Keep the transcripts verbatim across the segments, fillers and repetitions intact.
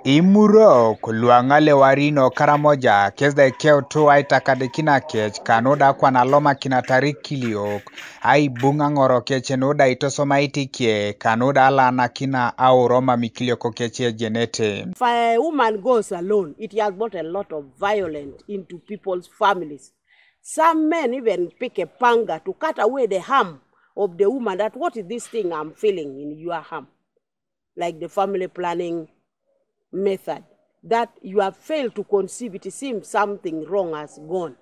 Imurok luaŋa le warin o Karamoja kes da ikeutu aitakadikin akec kanuda kwana lomakin atarik kiliok, aibuŋ aŋor kec nuda itosomaitie kanuda alanakina auroma mikiliok kec ejenete. If a woman goes alone, it has brought a lot of violence into people's families. Some men even pick a panga to cut away the harm of the woman, that what is this thing I'm feeling in your harm? Like the family planning method, that you have failed to conceive, it seems something wrong has gone,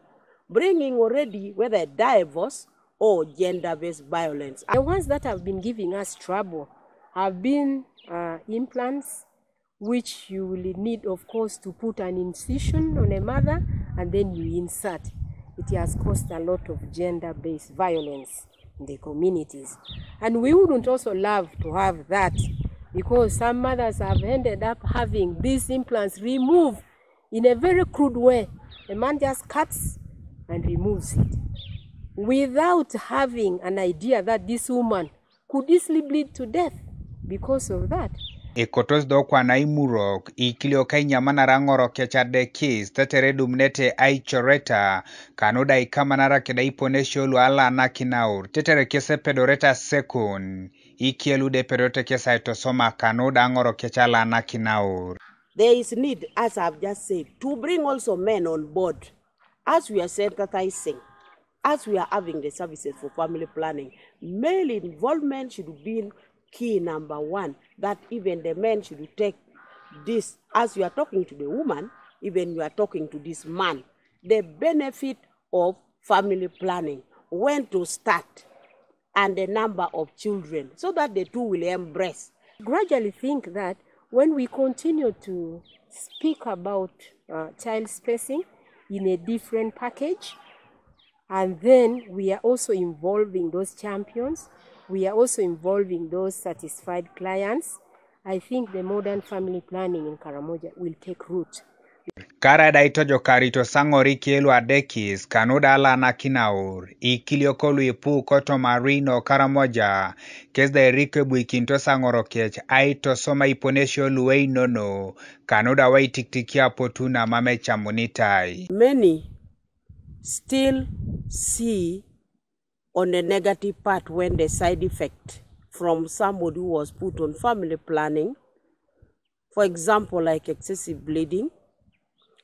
bringing already whether divorce or gender-based violence. The ones that have been giving us trouble have been uh, implants, which you will need, of course, to put an incision on a mother and then you insert. It has caused a lot of gender-based violence in the communities. And we wouldn't also love to have that, because some mothers have ended up having these implants removed in a very crude way. A man just cuts and removes it without having an idea that this woman could easily bleed to death because of that. Ekotos do kwana imurok ikilio kainyamanara ŋorokec adekis tetere dumunete aicoreta kanuda ikamanara keda iponesio lualanakinaur tetere kesepedoreta sekon ikielu de pedorete kes aitosoma kanuda ŋorokec alanakinaur. There is need, as I've just said, to bring also men on board. As we are sensitizing, as we are having the services for family planning, male involvement should be key number one, that even the men should take this. As you are talking to the woman, even you are talking to this man. The benefit of family planning, when to start, and the number of children, so that the two will embrace. Gradually think that when we continue to speak about uh, child spacing in a different package, and then we are also involving those champions, we are also involving those satisfied clients, I think the modern family planning in Karamoja will take root. Karada itojokarito saŋori kielu adekis kanuda alanakinaur ikilioko luipu kotomarin o Karamoja kes da eriko ebuikinito saŋorokec aitosoma iponesio lueinono kanuda waitiktikia apotu namam ecamunitai. Many still see on the negative part when the side effect from somebody who was put on family planning, for example, like excessive bleeding,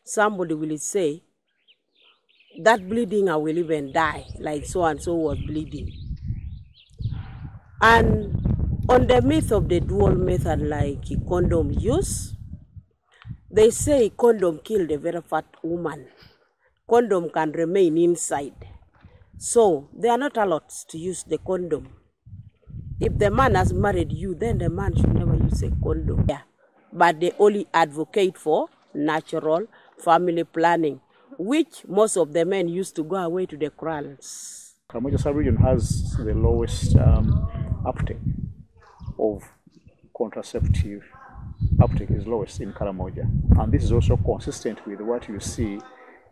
somebody will say, "That bleeding, I will even die, like so and so was bleeding." And on the myth of the dual method, like condom use, they say condom killed a very fat woman. Condom can remain inside. So they are not allowed to use the condom. If the man has married you, then the man should never use a condom. Yeah. But they only advocate for natural family planning, which most of the men used to go away to the kraals. Karamoja sub-region has the lowest um, uptake of contraceptive uptake is lowest in Karamoja. And this is also consistent with what you see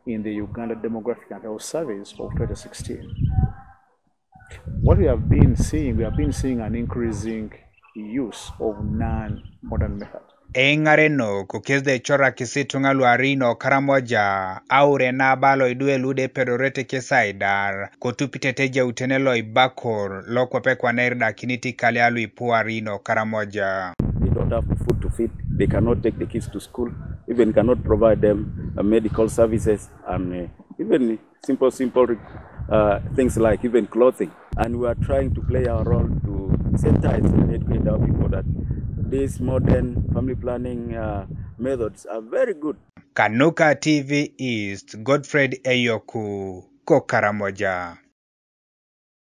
in the Uganda Demographic and Health Surveys of twenty sixteen. What we have been seeing, we have been seeing an increasing use of non-modern methods. Eiŋareno kokes de corakis ituŋa luarin o Karamoja aure nabalo idwe lude pedorete kes aidar kotupitete ejautene lo ibakor lokwape kwana eridakinit ikalia luipuarin o Karamoja. They don't have the food to feed. They cannot take the kids to school. Even cannot provide them uh, medical services and uh, even simple, simple uh, things like even clothing. And we are trying to play our role to sensitize and educate our people that these modern family planning uh, methods are very good. Kanuka T V East, Godfred Eyoku, ko Karamoja.